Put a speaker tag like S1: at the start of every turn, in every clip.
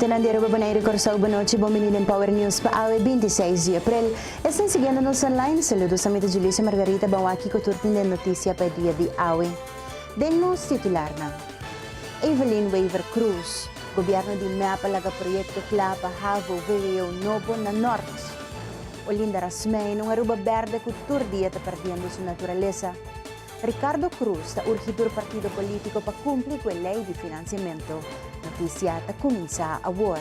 S1: Televidentenan di Aruba, Bonaire y Corsou, bon nochi, bon bini den Power News pa awe 26 di april. Esnan siguiendo nos online, saludos ami ta Julissa Margarita, ban wak kico tur tin den noticia pa e dia di awe. Den nos titularnan, Evelyn Wever Croes, Gobierno di mep a laga proyecto cla pa havo vwo nobo na Noord. Olinda Rasmijn, un Aruba berde cu tur dia ta perdiendo su naturalesa. Ricardo Croes ta urgi tur partido politico pa cumpli cu e ley di financiamento. Noticia ta cuminsa awor.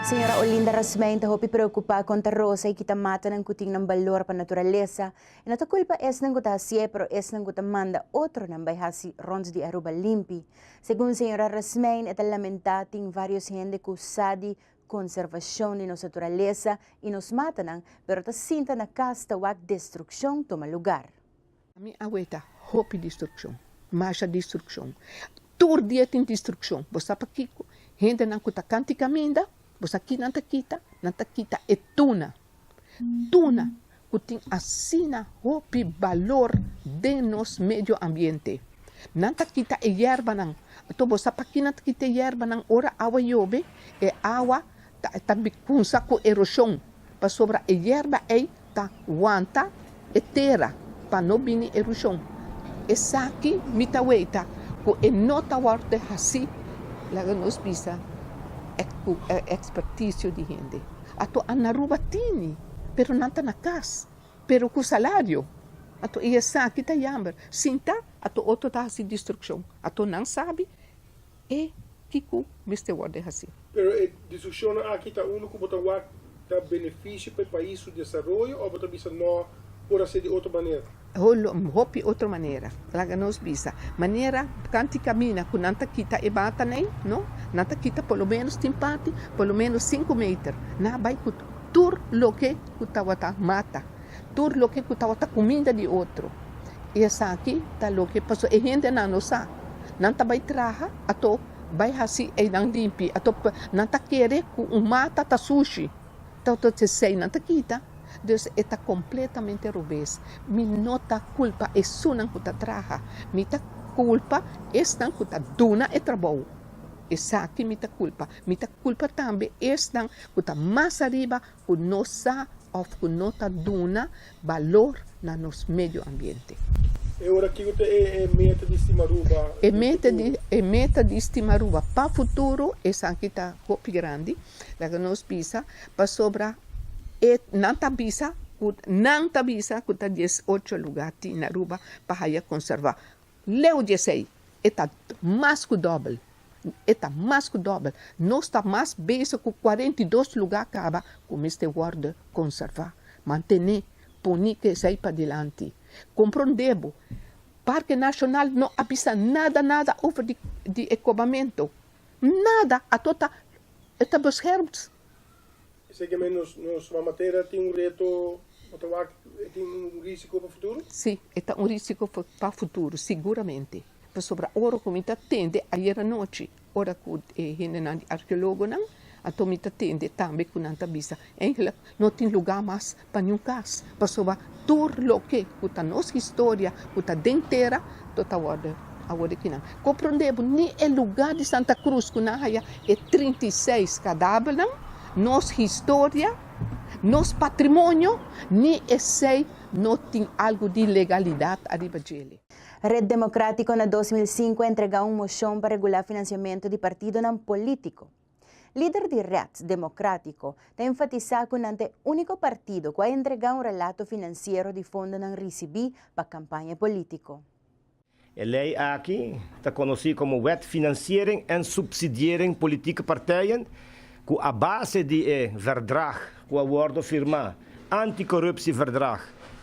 S1: Señora Olinda Rasmijn ta hopi preocupa con ta rosa y kita matanan cu tin nan balor pa naturalesa. E no ta culpa esnan cu ta hacié pero esnan cu ta manda otronan bay haci rond di Aruba limpi. Segun señora Rasmijn e ta lamenta tin varios hende cu sa di conservacion di nos naturalesa y nos matanan pero ta sinta na cas ta wak destruccion tuma lugar.
S2: Mi a weta hopi destrukshon, masha destrukshon. Tur dia tin destrukshon. Bo sa pakiko? Hendenan ku ta kanti kaminda, bo sa ki nan ta kita? Nan ta kita e tuna. Tuna ku tin asina hopi balor den nos medio ambiente. Nan ta kita e yerbanan. Anto bo sa paki nan ta kita e yerbanan? Ora awa yobe, e awa ta ta kunsa ku eroshon. Pasobra e yerba ei ta wanta e tera pa no bini eroshon. Esaki mi ta weita ku e no ta wòrdu hasí, laga nos bisa, ku e ekspertisio di hende. Ato a Aruba tini, pero nan ta na kas, pero ku salario. Ato i esaki ta yamber. Sinta, ato otro ta hasi destrukshon. Ato nan sabi e kiko mester wòrdu hasí.
S3: Pero e destrukshonnan aki ta unu ku bo ta wak ta benefisio pa e pais su desaroyo òf bo ta bisa nò por hasié di otro manera?
S2: Hopi otro manera. Laga nos bisa, manera kanti kamina ku nan ta kita e batanan, no? Nan ta kita por lo menos tin parti por lo menos sinku meter. Nan a bai ku tur loke ku tabata mata, tur loke ku tabata kuminda di otro. I esaki ta loke pasobra e hendenan no sa. Nan ta bai traha ato bai hasi einan limpi, ato nan ta kere ku un mata ta sushi. Toto esei nan ta kita. Dus e ta completamente robes. Mi no ta culpa esunnan cu ta traha. Mi ta culpa esnan cu ta duna e trabou. Esaki mi ta culpa. Mi ta culpa tambe esnan cu ta mas ariba cu no sa of cu no ta duna balor na nos medio ambiente.
S3: E ora kico ta e meta di Stimaruba
S2: den futuro? E meta di Stimaruba pa futuro esaki ta hopi grandi. Laga nos bisa, pasobra e nan ta bisa ku nan ta bisa ku ta diesocho lugá tin na Aruba pa haya konservá. Leu di esei, e ta mas ku dòbel. E ta mas ku dòbel. Nos ta mas bezig ku 42 lugá kaba ku mester wòrdu konservá, mantené, poni ku esei padilanti. Komprondé bo, Parke Nashonal no a bisa nada nada over di di e kobamentu. Nada, ato ta e ta beschermd.
S3: Esei ke men nos nos mama tera tin un reto bo ta wak e tin un risiko pa futuro?
S2: Si, e ta un risiko pa futuro, siguramente. Pasobra ora ku mi ta tende ayer anochi, ora ku e hendenan di arkeologonan, anto mi ta tende tambe ku nan ta bisa, Eigenlijk no tin lugá mas pa niun kas, pasobra tur loke ku ta nos historia ku ta den tera to ta wòrdu awor di kinan. Komprondé bo, ni e lugá di Santa Cruz ku nan haya e 36 kadavernan, nos historia, nos patrimonio, ni esei no tin algu di legalidat ariba djele.
S1: Red Democrático na 2005 a entregá un moshon pa regulá finansiamentu di partidonan polítiko. Lider di Red Democrático ta enfatisá ku nan ta e úniko partido ku a entregá un relato finansiero di fondonan risibí pa kampaña polítiko.
S4: E lei aki ta konosí komo Wet Financiering en Subsidiering Politieke Partijen, ku a base di e verdrag ku a wòrdu firmá, Anticorruptieverdrag,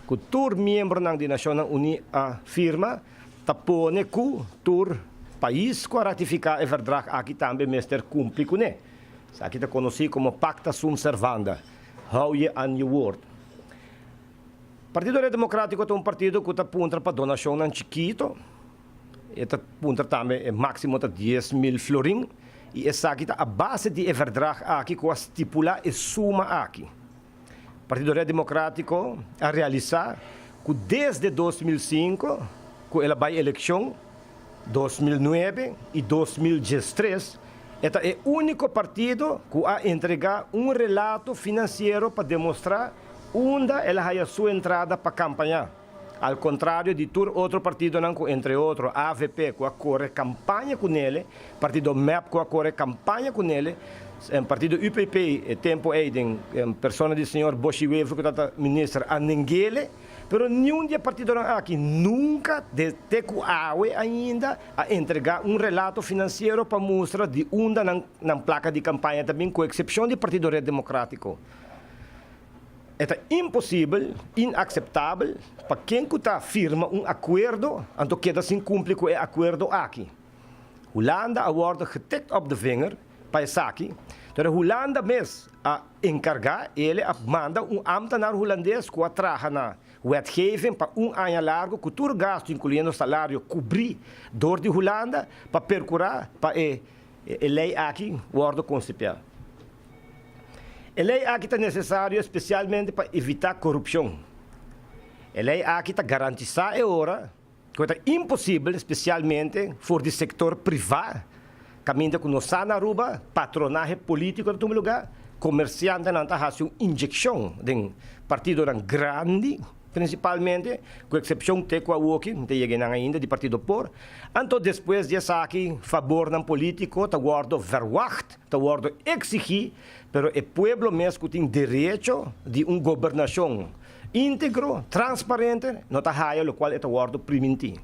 S4: ku tur miembronan di Nashonnan Uní a firma, ta pone ku tur pais ku a ratifiká e verdrag aki tambe mester kumpli kuné. Esaki ta konosí komo Pacta sunt servanda, hou je aan je woord. Partido Red Democratico ta un partido ku ta puntra pa donashonnan chikito. E ta puntra tambe e máksimo ta 10,000 florin i esaki ta a base di e verdrag aki ku a stipulá e suma aki. Partido Red Democrático a realisá ku desde 2005 ku el a bai elekshon, 2009 i 2013, e ta e úniko partido ku a entregá un relato finansiero pa demostrá unda el a haya su entrada pa kampañá. Al kontrario di tur otro partidonan ku entre otro avp ku a kore kampaña ku nele, partido mep ku a kore kampaña ku nele, partido UPP e tempu ei den persona di señor Boschi Wever ku tabata minister a nengele, pero niun di e partidonan aki nunka te ku awe ainda a entrega un relato finansiero pa mustra di unda nan plaka di kampaña ta bin ku eksepshon di partido Red Demokratiko. E ta imposibel, inakseptabel, pa ken ku ta firma un akuerdo anto keda sin kumpli ku e akuerdo aki. Hulanda a wòrdu getikt op de vinger pa esaki, pero Hulanda mes a enkargá, el a manda un ámtenar hulandes ku a traha na wetgeving pa un aña largu ku tur gastu inkluyendo salario kubrí dor di Hulanda pa perkurá pa e lei aki wòrdu konsipiá. E lei aki ta nesesario spesialmente pa evitá korupshon. E lei aki ta garantisá e ora ku e ta imposibel, spesialmente for di sektor privá, kaminda ku nos sa na Aruba patronahe polítiko ta tuma lugá, komersiantenan ta hasi un inyekshon den partidonan grandi, Prinsipalmente, ku eksepshon te ku awoki, no ta yega einan ainda, di partido por. Anto despues di esaki fabornan polítiko ta wòrdu verwagt, ta wòrdu eksigí, pero e pueblo mes ku tin derecho di un gobernashon íntegro, transparente, no ta haya lokual e ta wòrdu primintí.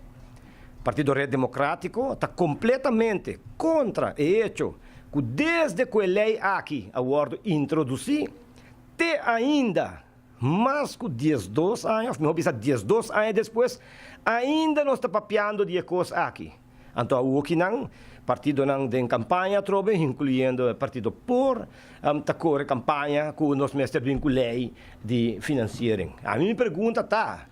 S4: Partido Red Demokrátiko ta kompletamente kontra e echo ku desde ku e lei aki a wòrdu introdusí te ainda, Mas ku 12 aña, òf mihó bisa 12 aña despues, ainda nos ta papiando di e kos aki. Anto awokinan, partidonan den kampaña atrobe, inkluyendo e partido por, ta kore kampaña ku nos mester bin ku lei di finansiering. Ami mi pregunta ta,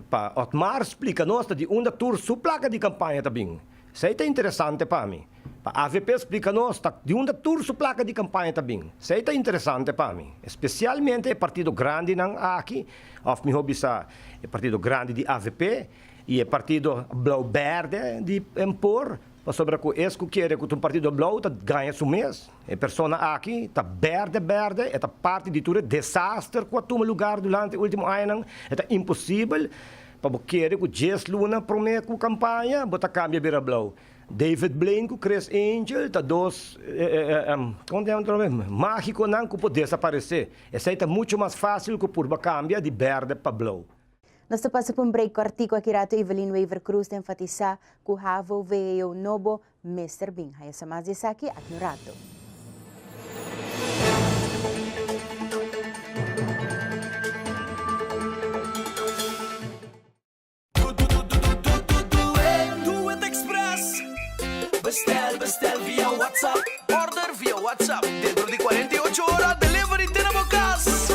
S4: pa Otmar splika nos ta di unda tur su plaka di kampaña ta bin. Esei ta interesante pa mi. Pa avp splika nos ta di unda tur su plaka di kampaña ta bin. Esei ta interesante pa mi. Espesialmente e partido grandinan aki, òf mihó bisa e partido grandi di avp i e partido blou-bèrdè di por, pasobra ku es ku kere ku ta un partido blou ta gaña su mes. E persona aki ta bèrdè bèrdè, e ta parti di tur e desaster ku a tuma lugar durante e último añanan. E ta imposibel Pa bo kere ku djes luna promé ku kampaña bo ta kambia bira blou. David Blaine ku Criss Angel ta dos kon ta yama otro bes mágikonan ku por desaparesé. Esei ta muchu mas fásil ku purba kambia di bèrdè pa blou.
S1: Nos ta pasa pa un break kòrtiku aki rato Evelyn Wever-Croes ta enfatisá ku havo-vwo nobo mester bin. Haya sa mas di esaki aki un rato.
S5: Doet Express. Bestel, bestel via WhatsApp. Order via WhatsApp. Dentro di 48 ora delivery te na bo cas.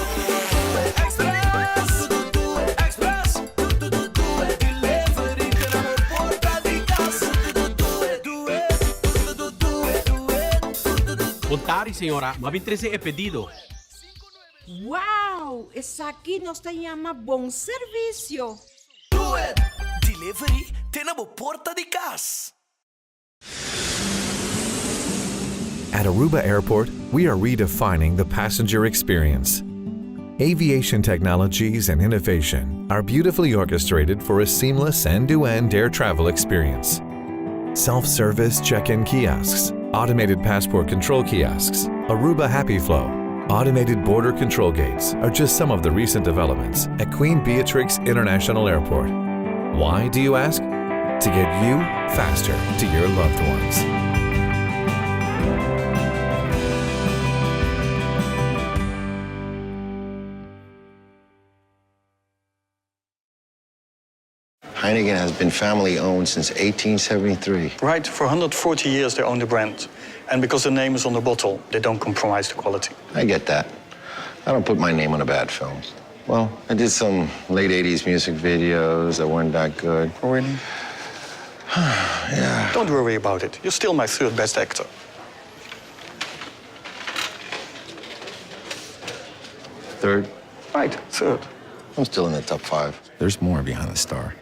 S5: Express, Express. Delivery te na bo porta di cas.
S6: Bon tardi señora, m'a bin trece e pedido.
S7: Wow! Esaki nos ta yama bon servicio!
S5: Doet! Delivery te na bo porta di cas.
S8: At Aruba Airport, we are redefining the passenger experience. Aviation technologies and innovation are beautifully orchestrated for a seamless end-to-end air travel experience. Self-service check-in kiosks, automated passport control kiosks, Aruba Happy Flow, automated border control gates are just some of the recent developments at Queen Beatrix International Airport. Why, do you ask? To get you faster to your loved ones.
S9: Heineken has been family owned since 1873.
S10: Right, for 140 years they own the brand. And because the name is on the bottle, they don't compromise the quality.
S9: I get that. I don't put my name on a bad film. Well, I did some late 80s music videos that weren't that good.
S10: Oh, really?
S9: Yeah.
S10: Don't worry about it. You're still my third best actor.
S9: Third?
S10: Right, third.
S9: I'm still in the top five. There's more behind the star.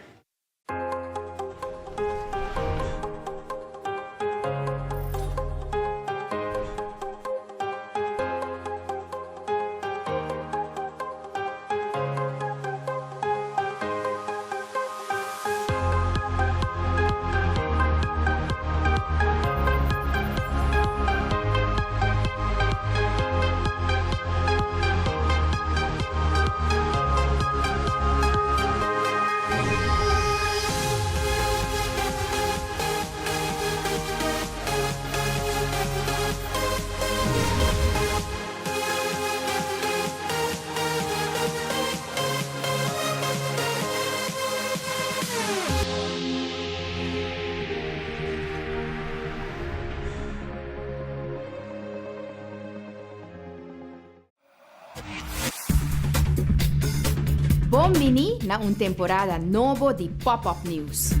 S11: Bon bini na un temporada nobo di Pop Up News.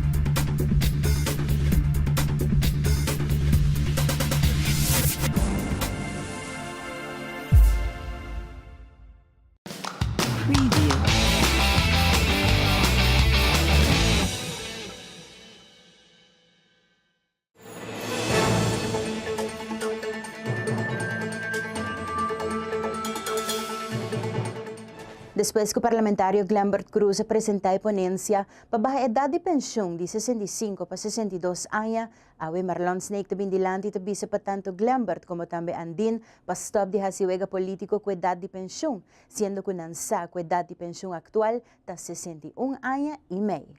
S1: Despues ku parlamentario Glenbert Croes a presentá e ponencia pa baha edat di penshun di 65 pa 62 aña, awe Marlon Snake ta bin dilanti ta bisa pa tanto Glenbert komo tambe Andin pa stòp di hasi wega polítiko ku edat di penshun, siendo ku nan sa ku edat di penshun aktual ta 61 aña i mei.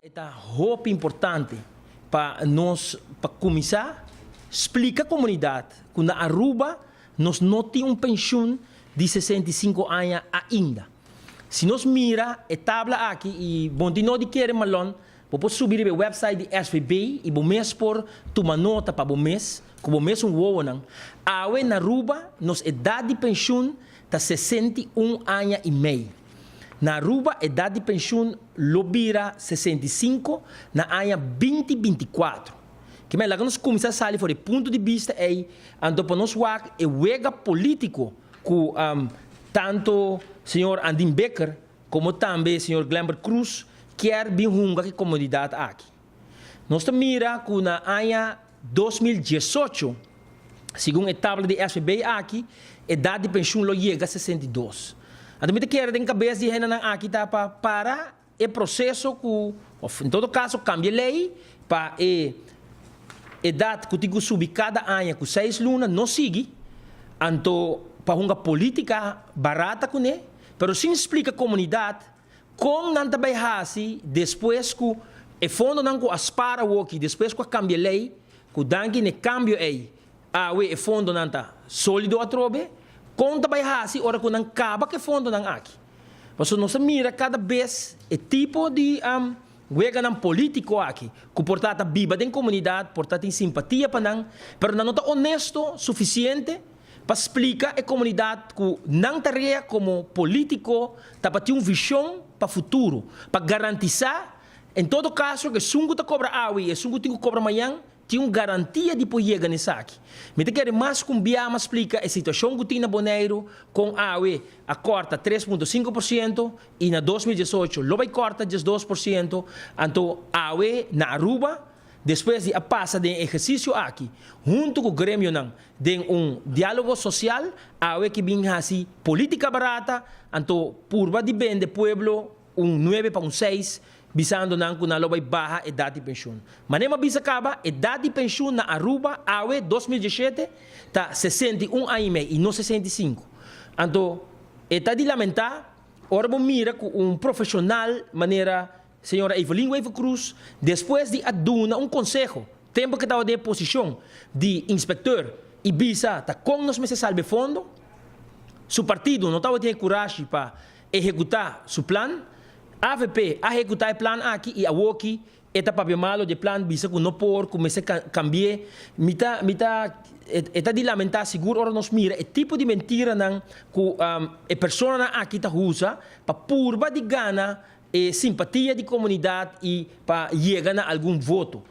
S12: E ta hopi importante pa nos pa cuminsa splica comunidad cu na Aruba nos no tin un pensioen di 65 aña ainda. Si nos mira e tabla aki y bon di no di kere malon, bo por subi riba e website di SVB y bo mes por tuma nota pa bo mes cu bo mesun wowonan. Awe na Aruba nos edad di pensioen ta 61 aña y mei. Na Aruba edat di penshun lo bira 65 na aña 2024. Kimen laga nos kuminsá sali for e punto di bista ei anto pa nos wak e wega polítiko ku tanto señor Andin Bikker komo tambe señor Glenbert Croes kier bin hunga ku e komunidat aki. Nos ta mira ku na aña 2018, segun e tabla di SVB aki, edat di penshun lo yega 62. Anto mi ta kere den kabes di hendenan aki ta pa para e proseso ku, òf en todo kaso kambia lei pa e edat ku tin ku subi kada aña ku seis luna no sigui, anto pa hunga politika barata kuné, pero sin splika komunidat Kon nan ta bai hasi despues ku e fondonan ku a spar awoki despues ku a kambia lei, ku danki n'e kambio ei awe e fondonan ta solido atrobe, kon ta bai hasi ora ku nan kaba ku e fondonan aki? Pasobra nos ta mira kada bes e tipo di weganan politiko aki ku por ta ta biba den komunidat, por ta tin simpatia pa nan, pero nan no ta onesto sufisiente pa splika e komunidat ku nan tarea komo polítiko ta pa tin un vishon pa futuro, pa garantisá en todo kaso ku esun ku ta kobra awe i esun ku tin ku kobra mañan tin un garantia di por yega na esaki. Mi ta kere mas ku un biaha mas splika e situashon ku tin na Boneiru kon awe a kòrta 3.5% i na 2018 lo bai kòrta 12%, anto awe na Aruba despues di a pasa den e ehersisio aki huntu ku gremionan Den un dialogo social awe ki bin haci politica barata, anto purba di bende pueblo un nuebe pa un seis, bisando nan cu nan lo bay baha edad di pensioen. Manera mi a bisa caba, edad di pensioen na Aruba awe 2017 ta 61 aña y mei y no 65. Anto e ta di lamenta ora bo mira cu un profesional manera Señora Evelyn Wever-Croes, despues di a duna un conseho tempo ke tabata den e posicion di inspecteur y bisa ta con nos mester salba e fondo, su partido no tabatin e curashi pa ehecuta su plan. Avp a ehecuta e plan aki y awoki e ta papia malo di e plan bisa cu no por, cu mester cambi'e. Mi ta, mi ta, e ta di lamenta sigur ora nos mira e tipo di mentiranan cu e personanan aki ta usa pa purba di gana. e simpatia di komunidat i pa yega na algun voto.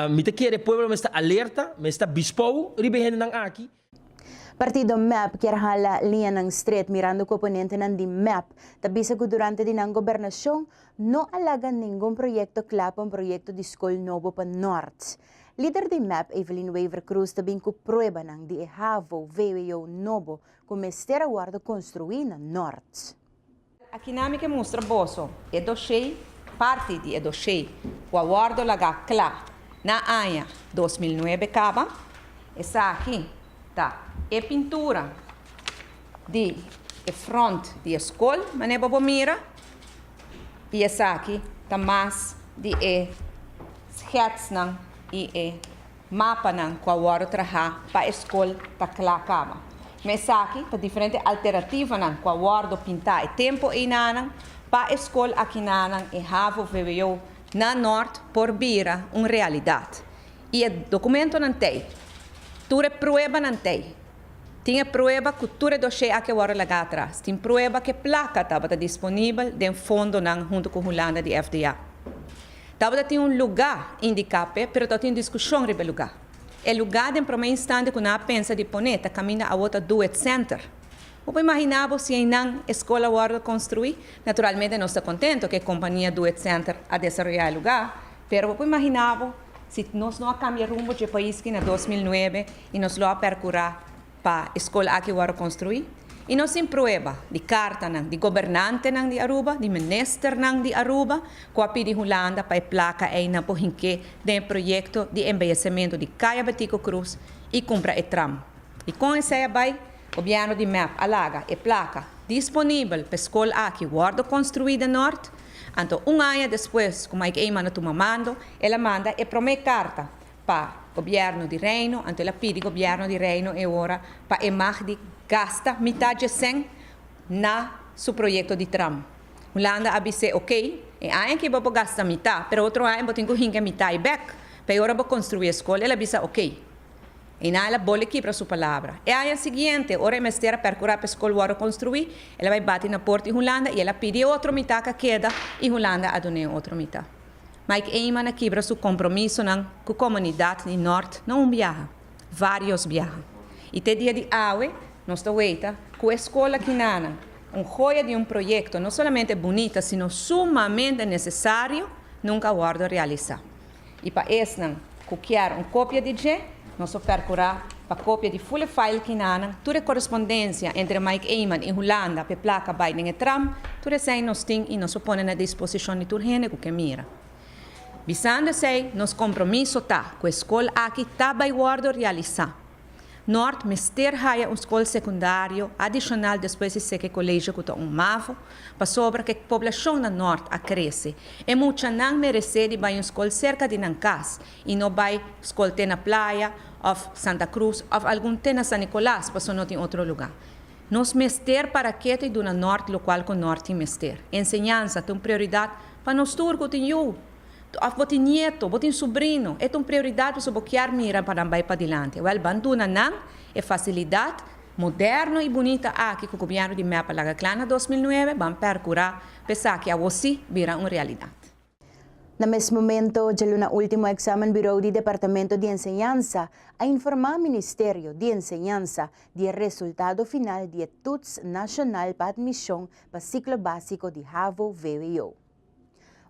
S12: Mi ta kere pueblo mester alerta, mester bispou riba e hendenan aki.
S1: Partido mep kier hala liñanan stret mirando ku oponentenan di mep ta bisa ku durante di nan gobernashon no a laga ningun proyekto kla pa un proyekto di skol nobo pa Nort. Lider di mep Evelyn Wever-Croes ta bin ku pruebanan di e havo vwo nobo ku mester a wòrdu konstruí na Nort.
S13: Akinan mi ke mustra boso e doshé, parti di e doshé ku a wòrdu lagá kla na aña 2009 kaba. Esaki ta e pintura di e front di e skol, manera bo por mira, i esaki ta mas di e schetsnan i e Mapanan ku a wòrdu trahá pa e skol ta kla kaba. Ma esaki ta diferente alterativanan ku a wòrdu pintá e tempu einanan pa e skol akinanan e havo vwo na Nort por bira un realidat. I e dokumentonan t'ei. Tur e pruebanan t'ei. Tin e prueba ku tur e doshé aki a wòrdu lagá atras. Tin prueba ku e plaka tabata disponibel den fondonan huntu ku Hulanda di FDA. Tabata tin un lugá indiká p'e, pero tabatin un diskushon riba e lugá. E lugá den promé instante ku nan a pensa di pon'é ta kaminda awor ta Duet Center. Bo por imaginá bo si einan e skol a wòrdu konstruí? Naturalmente nos ta kontentu ku e kompania Duet Center a desaroyá e lugá, pero bo por imaginá bo si nos no a kambia rumbo dje pais ki na 2009 i nos lo a pèrkurá pa e skol aki wòrdu konstruí i nos tin prueba di kartanan di gobernantenan di Aruba, di ministernan di Aruba ku a pidi Hulanda pa e plaka ei nan por hink'é den e proyekto di embeyesementu di Kaya Betico Croes i kumpra e tram. I kon esei a bai? Gobièrnu di mep a laga e plaka disponibel pa e skol aki wòrdu konstruí den Nort. Anto un aña despues ku Mike Eman a tuma mando, el a manda e promé karta pa Gobierno di Reino, anto el a pidi Gobierno di Reino e ora pa e mag di gasta mitad dje cen na su proyecto di tram. Hulanda a bis'é ok, e aña aki bo por gasta mitad, pero otro aña bo tin cu hinca e mitad bek, pa e ora bo construi e scol. El a bisa ok. Einan el a bole kibra su palabra. E aña siguiente, ora e mester a percura pa e scol worde construi, el a bay bati na port di Hulanda y el a pidi e otro mitad ca keda y Hulanda a dun'é e otro mitad. Mike Eman a kibra su kompromisonan ku komunidat di Nort no un biaha, vários biaha. I te dia di awe nos ta weita ku e skol akinanan, un joya di un proyekto no solamente bunita sino sumamente nesesario, nunka a wòrdu realisá. I pa esnan ku kier un kopia di dje, nos a perkurá pa kopia di ful e file kinanan, tur e korespondensia entre Mike Eman i Hulanda p'e plaka bai den e tram, tur esei nos tin i nos a pone na disposishon di tur hende ku ke mira. Bisando esei, nos kompromiso ta ku e skol aki ta bai wòrdu realisá. Nort mester haya un skol sekundario adishonal despues di seka e kolegio ku ta un mavo, pasobra ku e poblashon na Nort a krese. E muchanan meresé di bai un skol serka di nan kas i no bai skol te na Playa òf Santa Cruz òf algun te na San Nicolas paso no tin otro lugá. Nos mester para ketu i duna Nort lokual ku Nort tin mester. Enseñansa ta un prioridat pa nos tur ku tin yu. Of bo tin nieto, bo tin subrino, e ta un prioridad pasobra bo kier mira pa nan bay padilanti. Wel, ban duna nan e facilidad moderno y bunita aki cu gobierno di mep a laga cla na 2009, ban percura pa esaki awo si bira un realidad.
S1: Na mes momento, djaluna ultimo Examen Bureau di Departamento di Enseñansa a informa Ministerio di Enseñansa di e resultado final di e Toets Nacional pa Admision pa Ciclo Basico di Havo-vwo.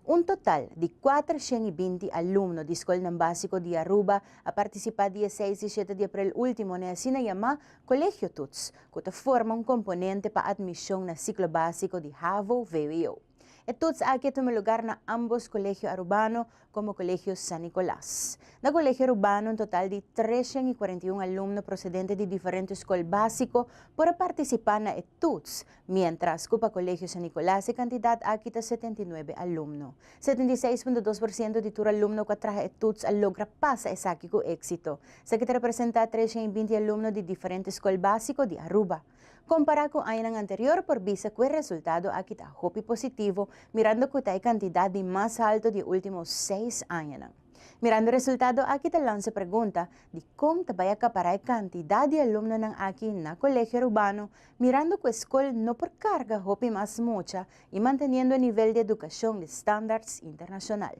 S1: Un total di 420 alumno di skolnan básiko di Aruba a partisipá dia seis i shete di aprel último na e asina yamá Colegio Toets, ku ta forma un komponente pa atmishon na siklo básiko di havo, vwo. E toets aki a tuma lugar na ámbos Colegio Arubano komo Colegio San Nicolas. Na Colegio Arubano un total di 341 alumno prosedente di diferente skol básiko por a partisipá na e toets, Mientras ku pa Kolegio San Nicolas e kantidat aki ta 79 alumno. 76.2% di tur alumno ku a traha e toets a logra pasa esaki ku éksito. Esaki ta representá 320 alumno di diferente skol básiko di Aruba. Kompará ku añanan anterior por bisa ku e resultado aki ta hopi positivo mirando ku ta e kantidat di mas haltu di e último seis añanan. Mirando e resultado aki ta lansa e pregunta di kon ta bai akapará e kantidat di alumnonan aki na Kolegio Arubano mirando ku e skol no por karga hopi mas mucha i manteniendo e nivel di edukashon di standards internashonal.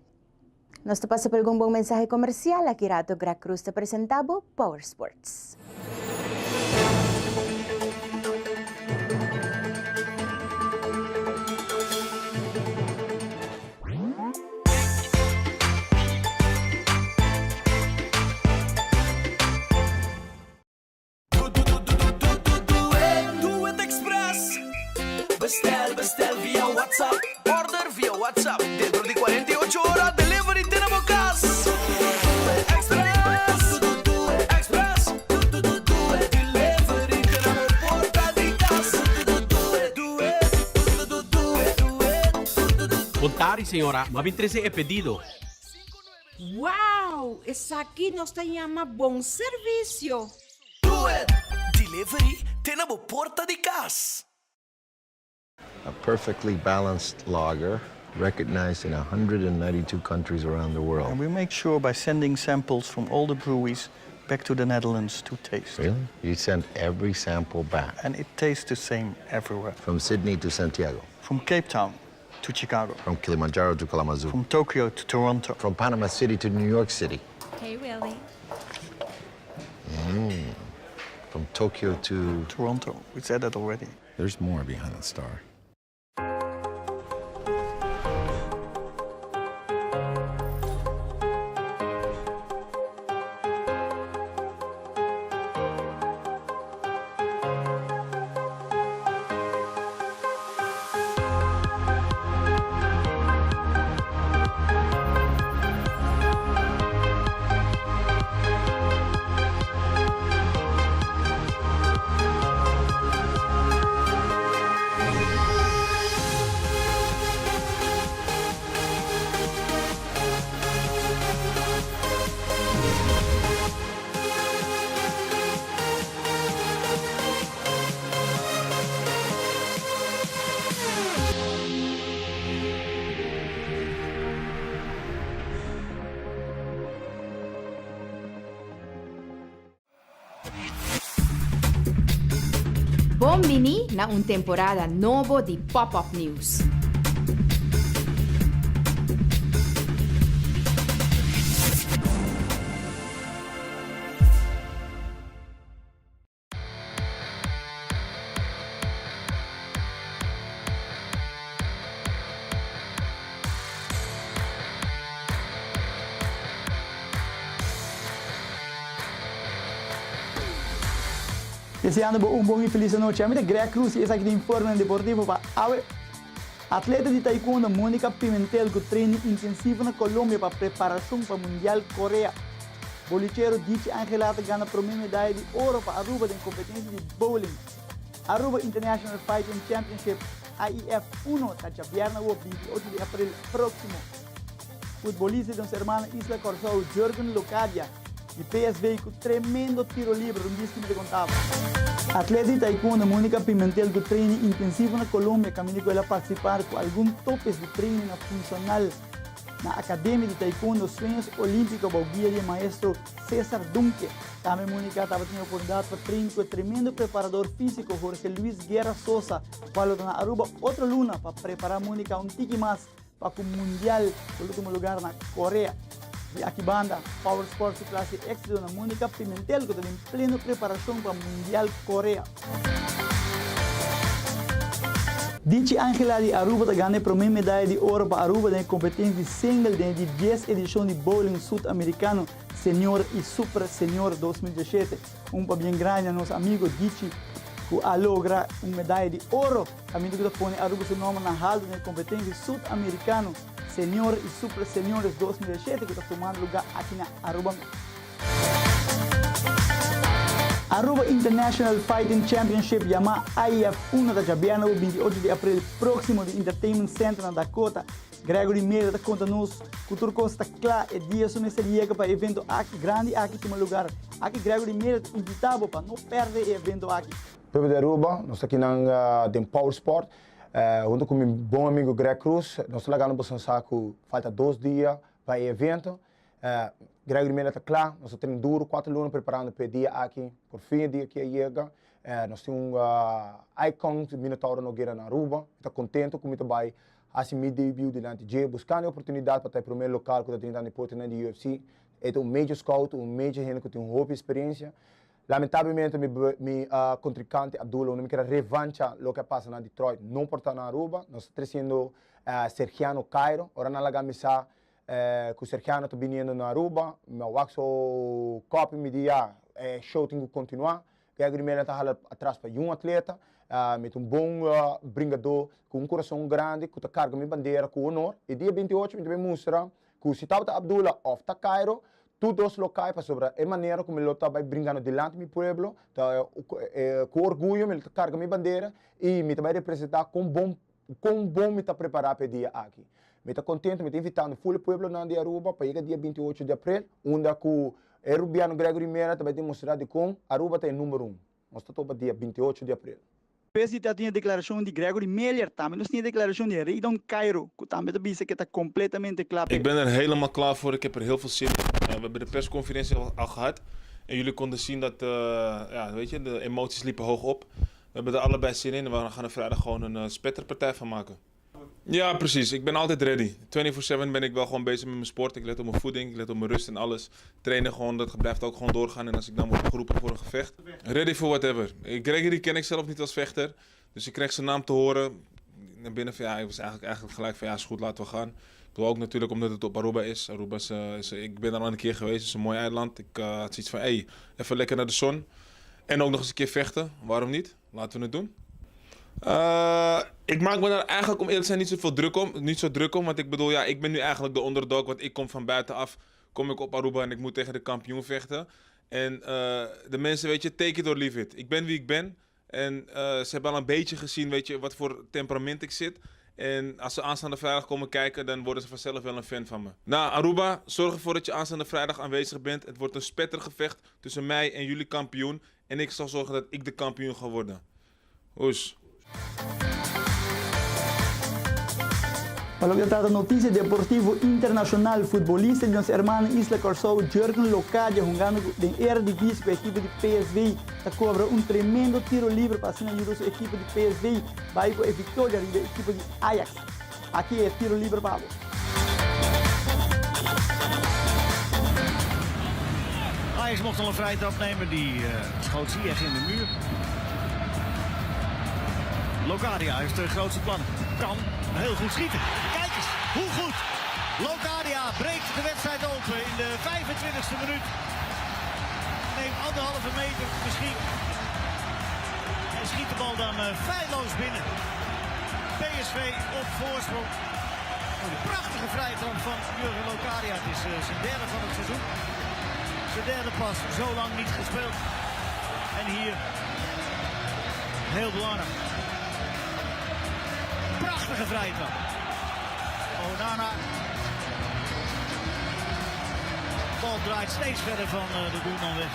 S1: Nos ta pasa pa algun bon mensahe komersial aki rato Greg Cruz ta presenta bo Power Sports.
S5: Do It Express Bestel, bestel via WhatsApp Order via WhatsApp Dentro di 48 ora delivery te na bo cas Express, Express Delivery te na bo porta di cas Do it, do it, do it
S6: Bon tardi señora, m'a bin trece e pedido.
S7: Wow! Esaki nos ta yama bon servisio!
S5: Do It! Delivery te na bo porta di kas.
S9: A perfectly balanced lager recognized in 192 countries around the world.
S10: And we make sure by sending samples from all the breweries back to the Netherlands to taste.
S9: Really? You send every sample back?
S10: And it tastes the same everywhere.
S9: From Sydney to Santiago?
S10: From Cape Town to Chicago.
S9: From Kilimanjaro to Kalamazoo.
S10: From Tokyo to Toronto.
S9: From Panama City to New York City.
S14: Hey, Willie.
S9: Mm. From Tokyo to...
S10: Toronto. We said that already.
S8: There's more behind the star.
S11: Bon bini na un temporada nobo di Pop Up News.
S15: Deseando bo un bon y feliz anochi. Ami ta Greg Cruz y esaki ta Informenan Deportivo pa awe. Atleta di taekwondo Monica Pimentel cu training intensivo na Colombia pa preparacion pa Mundial Korea. Bolichero Dichi Angela ta gana prome medaya di oro pa Aruba den competencia di bowling. Aruba International Fighting Championship, AIF, uno ta djabièrnè awor 28 di april proximo. Futbolista di nos hermano Isla Kòrsou Jurgen Locadia di PSV ku tremendo tiro liber un diski mi ta kontaba. Atleta di taekwondo Monica Pimentel ku training intensivo na Colombia kaminda ku el a partisipar ku algun topes di training na funshonal na Akademia di Taekwondo Sueños Olímpico bou guia di e maestro Cesar Dunke. Tambe Monica tabatin e oportunidat pa train ku e tremendo preparador físiko Jorge Luis Guerra Sosa kual lo ta na Aruba otro luna pa prepara Monica un tiki mas pa ku Mundial ku lo tuma lugar na Korea. Di aki banda, Power Sports su klase éksito na Monica Pimentel ku ta den pleno preparashon pa Mundial Korea. Dichi Angela di Aruba ta gana e promé medaya di oro pa Aruba den e kompetensia di single den e di dies edishon di Bowling Sud Amerikano Senior i Super Senior 2017. Un pabien grandi na nos amigo Dichi ku a logra un medaya di oro. Caminda cu ta pone Aruba su nomber na halto den e competencia Sud Americano Senior y Super Seniores 2007 cu ta tumando lugar aki na Aruba mes. Aruba International Fighting Championship yama AIF uno ta djabièrnè bo 28 di april proximo di Entertainment Center na Dakota. Gregory Miller ta conta nos cu tur cos ta cla e dia su mester yega pa e evento aki grandi aki tuma lugar. Aki Gregory Miller ta invita bo pa no perde e evento aki.
S16: Pueblo di Aruba, nos ta akinan den Power Sport hunto cu mi bon amigo Greg Cruz. Nos ta lagando boso sa cu falta dos dia pa e evento. Gregory Miller ta kla, nos a train duro kuater luna preparando pa e dia aki, por fin e dia aki a yega. Nos tin un icon Minotauro Noguera na Aruba, mi ta contento cu mi ta bay haci mi debut dilanti dje, buscando e oportunidad pa ta e prome local cu ta drenta na e portanan di UFC. E ta un major scout, un major hende cu tin hopi experiencia. Lamentablemente mi mi contrincante Abdullah, unda mi kier a revancha loke a pasa na Detroit, no por ta na Aruba. Nos ta treciendo Sergiano Cairo, ora nan laga mi sa Cu Sergiano ta biniendo na Aruba, mi a wak so copy, mi di ya, e show tin cu continua. Gregory Miller ta hala atras pa yun atleta, mi ta un bon bringador cu un curason grandi cu ta carga mi bandera cu honor. E dia 28 mi ta bay mustra cu si tabata Abdullah of ta Cairo, tur dos lo cay pasobra e manera cu mi lo ta bay bringando dilanti mi pueblo ta cu orguyo mi lo ta carga mi bandera y mi ta bay representa con bon Kon bon mi ta prepará pa e dia aki? Mi ta kontento, mi ta invitando ful e pueblonan di Aruba pa yega dia 28 di aprel, unda ku e rubiano Gregory Mera ta bai demostrá dikon Aruba ta e number un. Nos ta topa dia 28 di aprel.
S15: Despues di ta tin e deklarashon di Gregory Melier, tambe nos tin e deklarashon di Reydon Cairo, ku tambe ta bisa ku e ta kompletamente kla p'e.
S14: Ik ben er helemaal klaar voor, ik heb er heel veel zin in. We hebben de persconferentie al gehad en jullie konden zien dat, ja, weet je, de emoties liepen hoog op. We hebben er allebei zin in en we gaan er vrijdag gewoon een spetterpartij van maken. Ja, precies. Ik ben altijd ready. 24/7 ben ik wel gewoon bezig met mijn sport. Ik let op mijn voeding, ik let op mijn rust en alles. Trainen gewoon, dat blijft ook gewoon doorgaan. En als ik dan word geroepen voor een gevecht, ready for whatever. Gregory ken ik zelf niet als vechter. Dus ik kreeg zijn naam te horen. Naar binnen van ja, ik was eigenlijk, eigenlijk gelijk van ja, is goed, laten we gaan. Ik wil ook natuurlijk omdat het op Aruba is. Aruba is, is ik ben daar al een keer geweest, het is een mooi eiland. Ik had zoiets van, hey, even lekker naar de zon. En ook nog eens een keer vechten. Waarom niet? Laten we het doen. Uh, ik maak me daar eigenlijk om eerlijk te zijn niet zoveel druk om. Niet zo druk om, want ik bedoel, ja, ik ben nu eigenlijk de underdog. Want ik kom van buitenaf, kom ik op Aruba en ik moet tegen de kampioen vechten. En uh, de mensen, weet je, take it or leave it. Ik ben wie ik ben. En uh, ze hebben al een beetje gezien, weet je, wat voor temperament ik zit. En als ze aanstaande vrijdag komen kijken, dan worden ze vanzelf wel een fan van me. Nou, Aruba, zorg ervoor dat je aanstaande vrijdag aanwezig bent. Het wordt een spettergevecht tussen mij en jullie kampioen. En ik zal zorgen dat ik de kampioen ga worden. Oes.
S15: Pa loke ta trata notisia deportivo internashonal, futbolista di nos hermano Isla Kòrsou, Jurgen Locadia hungando den Eredivisie ku e ekipo di PSV ta kobra un tremendo tiro libre pa asina yuda su ekipo di PSV bai ku e viktoria riba e ekipo di Ajax. Aki e tiro libre pa bo.
S17: Ajax mocht al een vrije trap nemen. Die uh, schoot Ziyech in de muur. Locadia heeft de grootste plannen. Kan heel goed schieten. Kijk eens, hoe goed. Locadia breekt de wedstrijd open in de 25e minuut. Neemt anderhalve meter misschien. En schiet de bal dan uh, feilloos binnen. PSV op voorsprong. De prachtige vrije trap van Jurgen Locadia. Het is uh, zijn derde van het seizoen. Zijn derde pas zo lang niet gespeeld. En hier heel belangrijk. Prachtige vrije trap. Onana. De bal draait steeds verder van de doelman weg.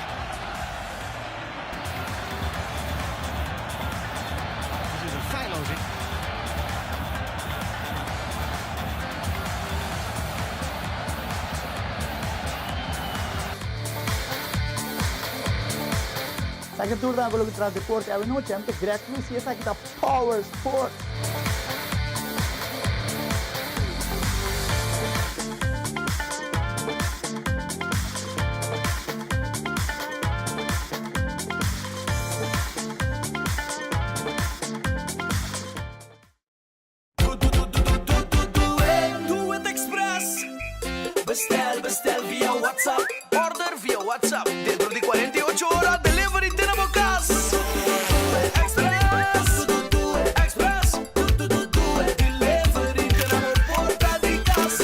S17: Het is een feilloos in.
S15: Esaki tur ta loke tras deporte awe nochi. Ami ta Greg Cruz y esaki ta Power Sports.
S5: Doe het Express. Bestel, bestel via WhatsApp. Order via WhatsApp. Dentro di 48 ora delivery te na bo cas. Express, Express. Delivery te na bo porta di cas.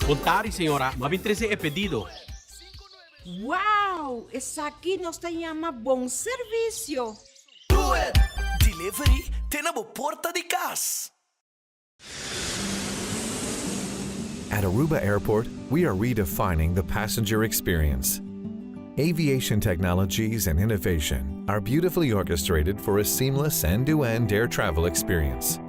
S6: Bon tardi, señora. M'a bin trece e pedido.
S7: Wow! Esaki nos ta yama bon servisio!
S5: Do it! Delivery te na bo porta di cas.
S8: At Aruba Airport, we are redefining the passenger experience. Aviation technologies and innovation are beautifully orchestrated for a seamless end to end air travel experience.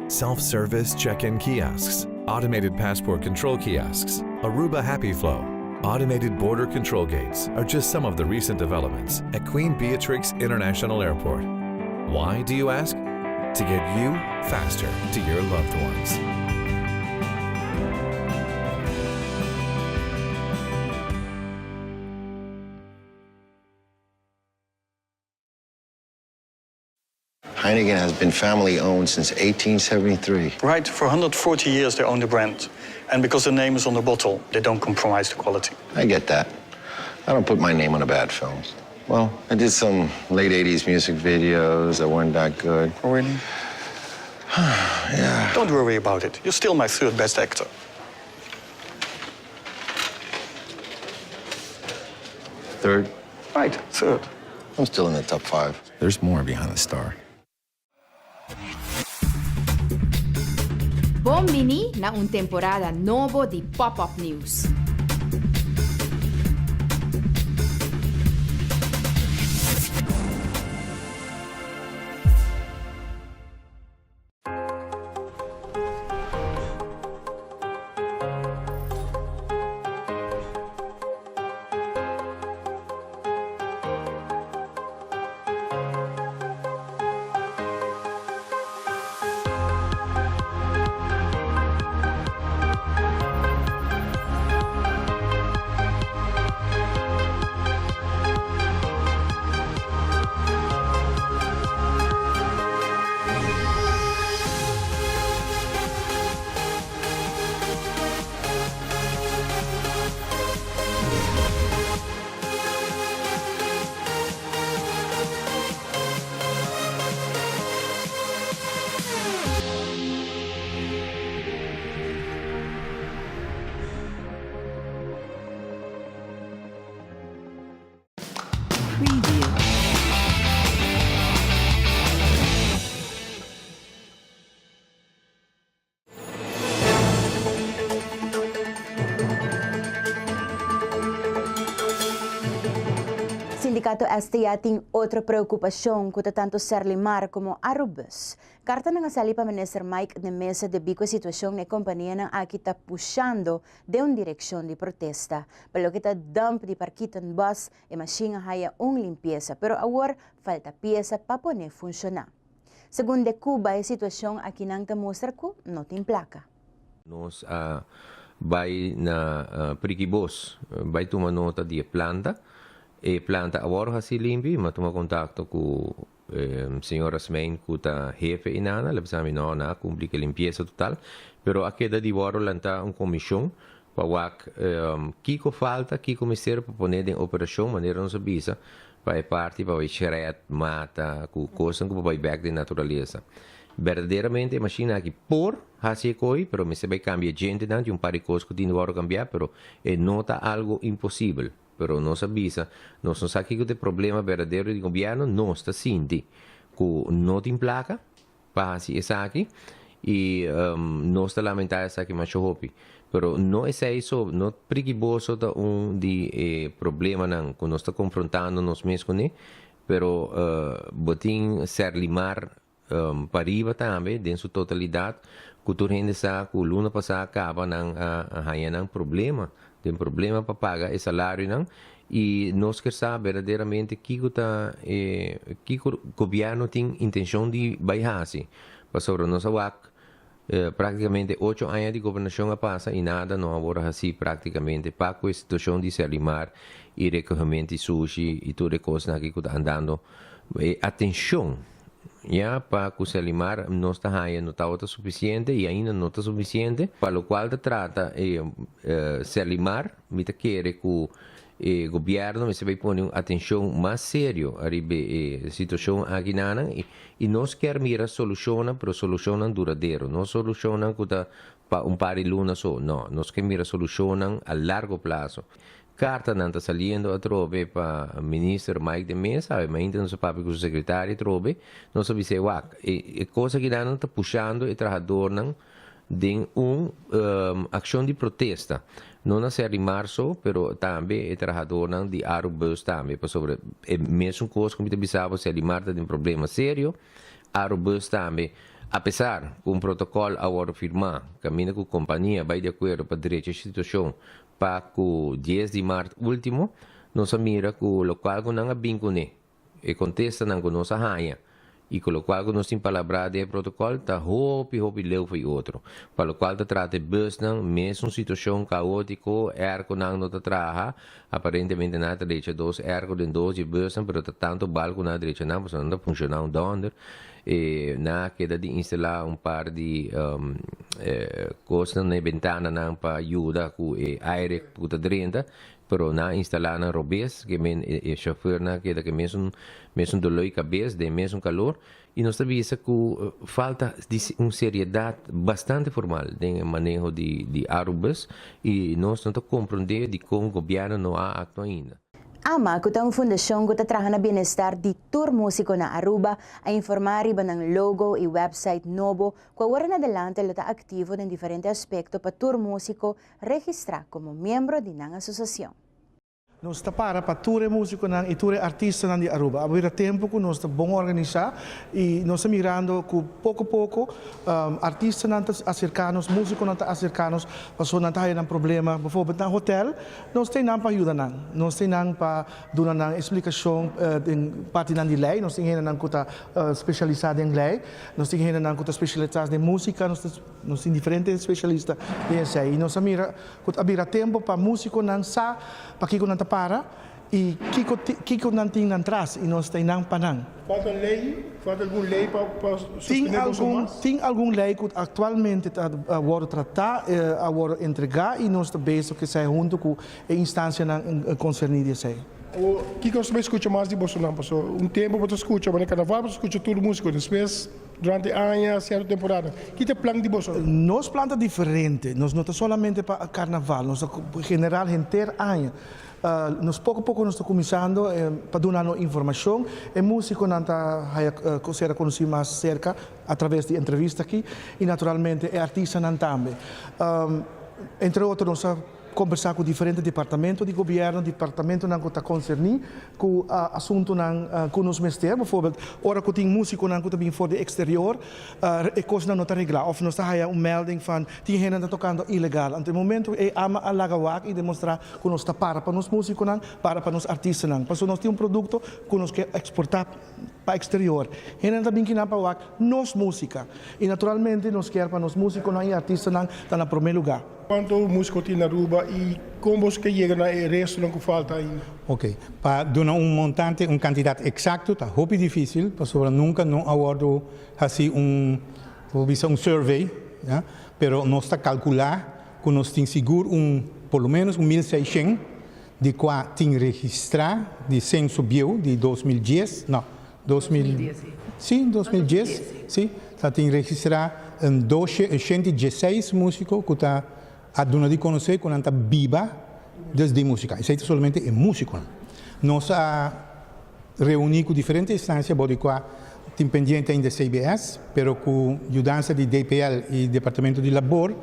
S8: Self service check in kiosks, Automated passport control kiosks, Aruba Happy Flow, automated border control gates are just some of the recent developments at Queen Beatrix International Airport. Why, do you ask? To get you faster to your loved ones.
S9: Heineken has been family owned since 1873.
S10: Right, for 140 years they own the brand. And because the name is on the bottle, they don't compromise the quality.
S9: I get that. I don't put my name on a bad film. Well, I did some late 80s music videos that weren't that good.
S10: Oh, really?
S9: yeah.
S10: Don't worry about it. You're still my third best actor.
S9: Third?
S10: Right, third.
S9: I'm still in the top five. There's more behind the star.
S11: Bon bini na un temporada nobo di Pop Up News.
S1: Sindicato STA tin otro preocupacion cu ta tanto Serlimar como Arubus. Cartanan a sali pa Minister Mike de Meza debi cu e situacion na e companianan aki ta pushando den un direccion di protesta. Pa loke ta dump di parkietenbos, e mashin a haya un limpiesa, pero awor falta piesa pa pone funciona. Segun De Cuba e situacion akinan ta mustra cu no tin placa.
S18: Nos a bai na Priki Bos bai tuma nota di e planta. E planta a wòrdu hasi limpi, mi a tuma kontakto ku señor Rasmijn ku ta hefe inana, el a bisa mi no, nan a kumpli ku e limpiesa total, pero a keda di wòrdu lantá un komishon pa wak kiko falta, kiko mester pa pone den operashon, manera nos a bisa, pa e parti pa bai shred mata ku kosnan ku por bai bèk den naturalesa. Berdaderamente e mashina aki por hasi e koi, pero mester bai kambia djentenan, tin un par di kos ku tin di wòrdu kambiá, pero e no ta algu imposibel. Pero nos a bisa, nos no sa kiko ta e problema berdadero di gobièrnu, nos ta sinti ku no tin plaka pa hasi esaki i nos ta lamentá esaki masha hopi. Pero no esei so, no priki boso ta un di e problemanan ku nos ta konfrontando nos mes kuné, pero bo tin Serlimar Pariba tambe den su totalidat ku tur hende sa ku luna pasá kaba nan a haña nan problema den problema pa paga e salarionan i nos ker sa berdaderamente kiko ta e kiko gobièrnu tin intenshon di bai hasi pasobra nos a wak praktikamente ocho aña di gobernashon a pasa i nada no a wòrdu hasí praktikamente pa ku e situashon di Serlimar i rekohemento di sushi i tur e kosnan aki ku ta andando E atencion ya pa cu Selimar nos ta haya no tabata suficiente y ainda no ta suficiente. Pa locual ta trata e Selimar mi ta kere cu e gobierno mester bay pone un atencion mas serio ariba e situacion aki nanan y nos kier mira solucionnan pero solucionnan duradero no solucionnan cu ta pa un par di luna so no nos kier mira solucionnan a largo plazo. Cartanan ta saliendo atrobe pa Minister Mike de Meza, awe mainta nos a papia cu su secretario atrobe, nos a bis'é wak, e e cos akinan ta pushando e trahadornan den un accion di protesta, no na ser di marzo, pero tambe e trahadornan di Arubus tambe, pasobra e mesun cos cu mi ta bisa bo, Serlimar ta den problema serio, Arubus tambe. Apesar ku un protokòl a wòrdu firmá kaminda ku kompania bai di akuerdo pa drecha e situashon pa ku dies di mart último, nos a mira ku lokual ku nan a bin kuné, e kontestanan ku nos a haña i ku lokual ku nos tin palabrá den e protokòl ta hopi hopi leu for i otro. Pa lokual ta trata e busnan, mesun situashon kaótiko, èrkonan no ta traha, aparentemente nan a drecha dos èrko den dos di e busnan pero ta tantu bal ku nan a drecha nan pasobra nan ta funshoná un dònder. E nan a keda di instalá un par di kosnan na e bentananan pa yuda ku e aire ku ta drenta. Pero nan a instalá nan robes, ke men e shofèrnan a keda ku e mesun mesun doló di kabes, den e mesun kalor, i nos ta bisa ku falta di un seriedat bastante formal den e maneho di di Arubus, i nos no ta komprondé dikon gobièrnu no a aktua ainda.
S1: Ama, ku ta un fundashon ku ta traha na bienestar di tur músiko na Aruba, a informá riba nan logo i wèpsait nobo ku awor en adelante lo ta aktivo den diferente aspekto pa tur músiko registrá komo miembro di nan asosiashon.
S19: Nos ta para pa tur e músikonan i tur e artistanan di Aruba. A bira tempu ku nos ta bon organisá i nos ta mirando ku poko poko artistanan ta aserká nos, músikonan ta aserká nos pasobra nan ta haya nan problema. Bivoorbeeld na hotèl, nos ta einan pa yuda nan. Nos ta einan pa duna nan esplikashon den partinan di lei. Nos tin hendenan ku ta spesialisá den lei, nos tin hendenan ku ta spesialisá den músika, nos ta. Nos tin diferente specialista den esei y nos a mira cu a bira tempo pa musiconan sa pakico nan ta para y kico kico nan tin nan tras y nos ta eynan pa nan.
S3: Falta ley? Falta algun ley pa pa
S19: Tin
S3: sostene boso
S19: algun
S3: mas?
S19: tin algun ley cu actualmente ta a wordo trata, a wordo entrega y nos ta bezig cu esei hunto cu e instancianan concerni di esei.
S3: Awor, kiko nos ta bay scucha mas di bosonan? Pasobra un tempo bo ta scucha, bo na carnaval bo ta scucha tur musico, despues Durante aña, sierto temporada. Ki ta e plan di boso?
S19: Nos plan ta diferente. Nos no ta solamente pa carnaval. Nos ta general henter aña. Nos poco poco nos ta cuminsando pa duna nos informacion. E musiconan ta haya ser conoci mas cerca a traves di entrevista aki y naturalmente e artistanan tambe. Entre otro nos ta. Kombersá ku diferente departamento di gobièrnu, departamentonan ku ta konserní ku asuntunan ku nos mester. Bijvoorbeeld, ora ku tin músikonan ku ta bin for di eksterior, e kosnan no ta reglá òf nos ta haya un melding van tin hende ta tokando ilegal. Anto e momento ei ama a laga wak i demostrá ku nos ta para pa nos músikonan, para pa nos artistanan. Pasobra nos tin un produkto ku nos ke eksportá pa eksterior. Hendenan ta bin kinan pa wak nos músika. I naturalmente nos kier pa nos músikonan i artistanan ta na promé lugá.
S3: Cuanto musico tin na Aruba y con boso ke yega na e restonan cu falta ainda?
S20: Ok, pa duna un montante, un cantidad exacto ta hopi dificil pasobra nunca no a wordo haci un, bo bisa un survey, ya, pero nos ta calcula cu nos tin sigur un por lo menos un 1600 di cua tin registra di censo bieu di 2010, no, 2000, si, 2010, si, ta tin registrá un doshe, 116 músiko ku ta a duna di konosé ku nan ta biba des di músika. Esei ta solamente e músikonan. Nos a reuní ku diferente instansia bou di kua tin pendiente ainda CBS, pero ku yudansa di DPL i Departamento di Labor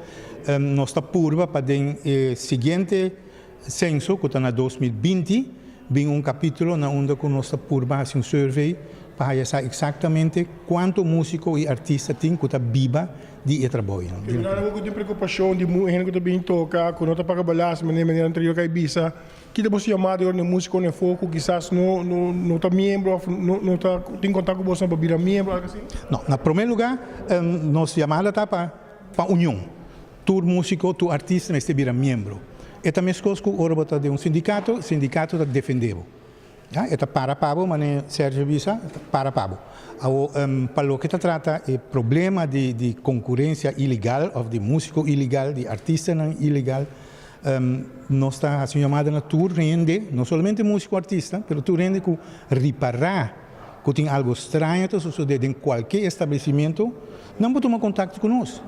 S20: nos ta purba pa den e siguiente Censo cu ta na 2020 bin un capitulo na unda cu nos ta purba haci un survey pa haya sa exactamente cuanto musico y artista tin cu ta biba di e traboinan.
S3: Pero nan awor cu tin preocupacion di hende cu ta bin toca, cu no ta paga belasting manera manera anterior cu a bisa, kita boso yamada di ora na e musiconan afo cu kisas no no no ta miembro of no no ta tin contacto cu boso pa bira miembro algo asi?
S20: No, na prome lugar nos yamada ta pa pa union. Tur músiko, tur artista mester bira miembro. E ta meskos ku ora bo ta den un sindikato, sindikato ta defendé bo. Ya, e ta para pa bo, manera Sergio bisa, e ta para pa bo. Awor, pa loke ta trata e problema di di konkurensia ilegal òf di músiko ilegal, di artistanan ilegal, nos ta hasi un yamada na tur hende, no solamente músiko, artista, pero tur hende ku ripará ku tin algo straño ta sosodé den kualke establesimentu, nan por tuma kontakto ku nos.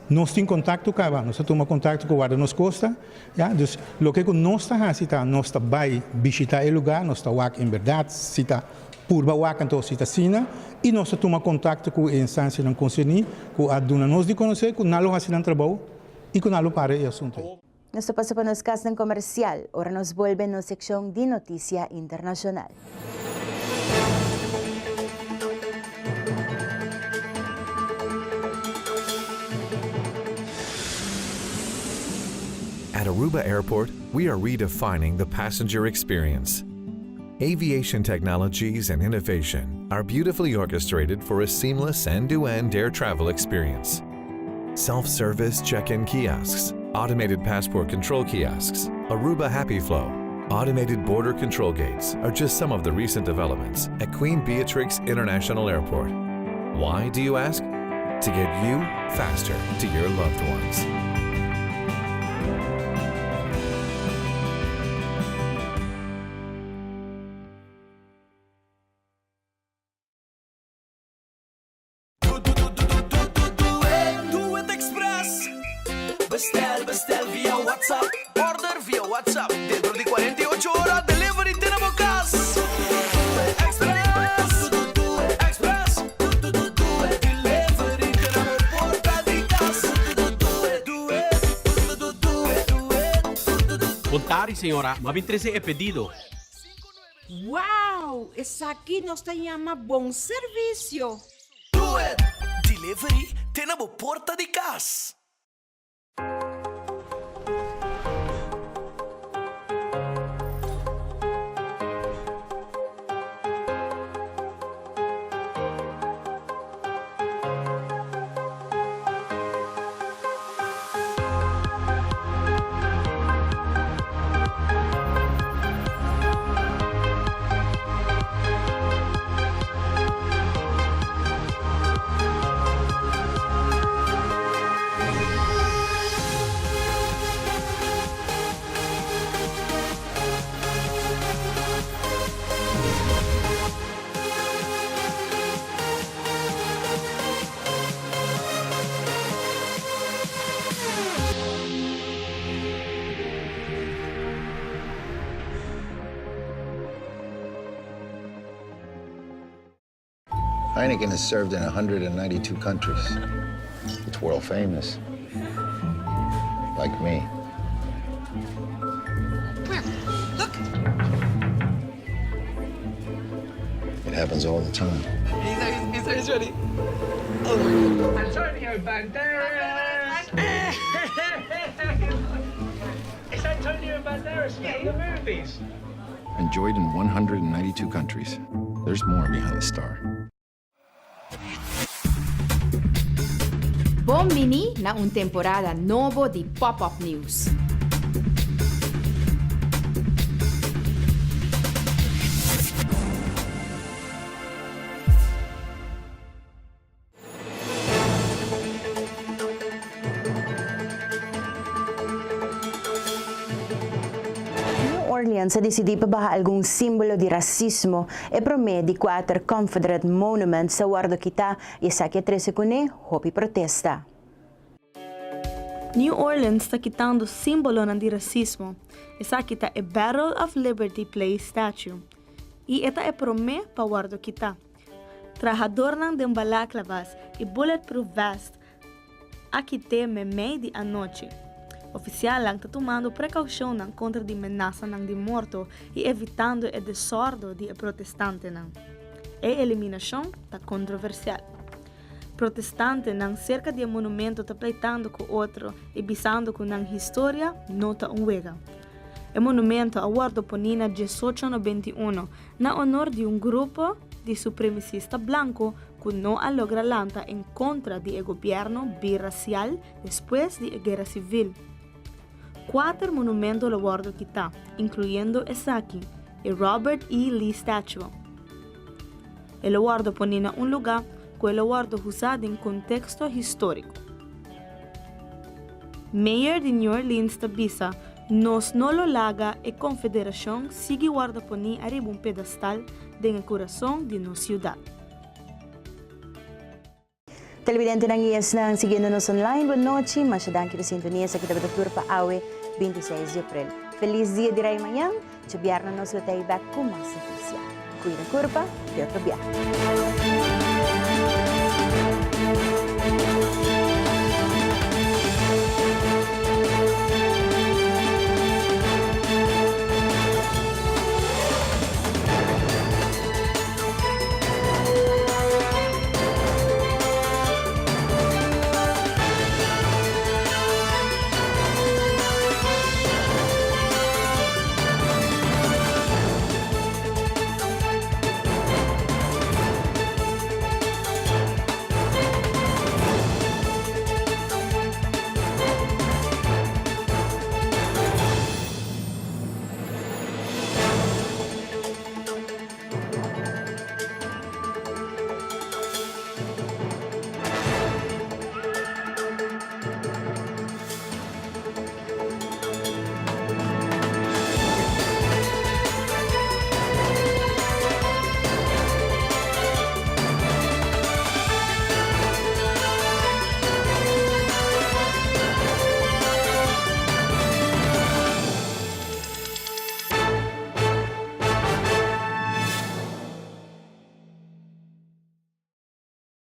S20: Nos tin kontakto kaba, nos a tuma kontakto ku Warda Nos Kosta, ya, dus loke ku nos ta hasi ta nos ta bai bishita e lugá, nos ta wak en bèrdat si ta purba wak anto si ta asina i nos ta tuma kontakto ku e instansianan konserní ku a duna nos di konosé ku nan lo hasi nan trabou i ku nan lo para e asuntu ei.
S1: Nos ta pasa pa nos kasnan komersial ora nos bolbe nos sekshon di notisia internashonal.
S8: At Aruba Airport, we are redefining the passenger experience. Aviation technologies and innovation are beautifully orchestrated for a seamless end-to-end air travel experience. Self-service check-in kiosks, automated passport control kiosks, Aruba Happy Flow, automated border control gates are just some of the recent developments at Queen Beatrix International Airport. Why, do you ask? To get you faster to your loved ones.
S5: Doet Express. Bestel, bestel via WhatsApp. Order via WhatsApp. Dentro di 48 ora, delivery te na bo cas. Express. Express. Delivery te na bo porta di cas.
S6: Bon tardi, señora. M'a bin trece e pedido.
S7: Wow! Esaki nos ta yama bon servicio!
S5: Doet! Delivery te na bo porta di cas.
S9: Heineken has served in 192 countries. It's world famous. Like me.
S7: Where? Look.
S9: It happens all the time.
S5: He's, he's, he's ready. Oh my God.
S21: Antonio Banderas! It's Antonio Banderas from the movies.
S9: Enjoyed in 192 countries. There's more behind the star.
S11: Bon bini na un temporada nobo di Pop Up News.
S1: New Orleans a disidí pa baha algun símbolo di rasismo. E promé di kuater Confederate Monuments a wòrdu kitá i esaki a trese kuné hopi protesta.
S22: New Orleans ta kitando símbolonan di rasismo. Esaki ta e Battle of Liberty Place Statue i e ta e promé pa wòrdu kitá. Trahadornan den balaclavas i bulletproof vest a kit'é meimei di anochi. Ofisialnan ta tumando prekoushonnan kontra di menasanan di morto i evitando e desòrdu di e protestantenan. E eliminashon ta kontroversial. Protestantenan serka di e monumento ta pleitando ku otro i bisando ku nan historia no ta un wega. E monumento a wòrdu poní na diesocho 91 na honor di un grupo di supremisista blanco cu no a logra lanta en contra di e gobierno birracial despues di e guera civil. Cuater monumento lo wordo kita, incluyendo esaki, e Robert E. Lee Statue. E lo wordo poni na un luga cu e lo wordo usa den contexto historico. Mayor di New Orleans ta bisa, Nos no lo laga e Konfederashon sigui wòrdu poní ariba un pedestal den e kurason di nos siudat.
S1: Televidentenan i esnan siguiendo nos online, bon nochi. Masha danki pa sintonia. Esaki tabata tur pa awe 26 di aprel. Felis dia di Rei mañan. Djabièrnè nos lo ta ei bèk ku mas notisia. Kuida kurpa, te otro biaha.